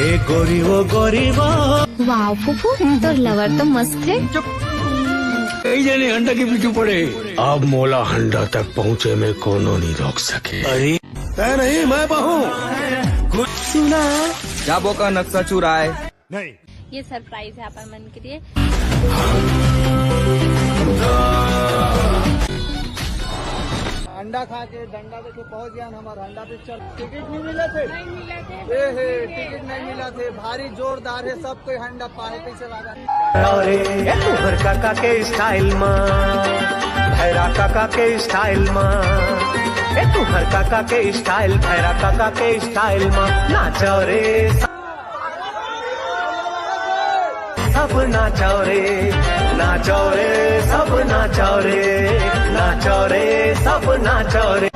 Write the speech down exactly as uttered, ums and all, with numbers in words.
ए गोरी वो गोरी वो। वाह फूफू, तोर लवर तो मस्त हे। कई जने हंडा के पीछू पड़े। अब मोला हंडा तक पहुंचे में कोनो नहीं रोक सके। अरे तय नहीं, मैं बहू। सुना। क्या बोका नक्शा चुराए? नहीं। ये सरप्राइज है आप मन के लिए। अंडा खा के डंडा देके पहुंच गया हमारा अंडा पिक्चर। टिकट नहीं मिला थे। ए हे, टिकट नहीं मिला थे। भारी जोरदार है, सब कोई हंडा पाए पीछे लगा। अरे, ए तुहर काका के स्टाइल मा, भैरा काका के स्टाइल मा, ए तुहर काका के स्टाइल, भैरा काका के स्टाइल मा, नाचो रे। सब नाचो रे, नाचो रे, सब नाचो रे, नाचो रे, सब नाचो रे।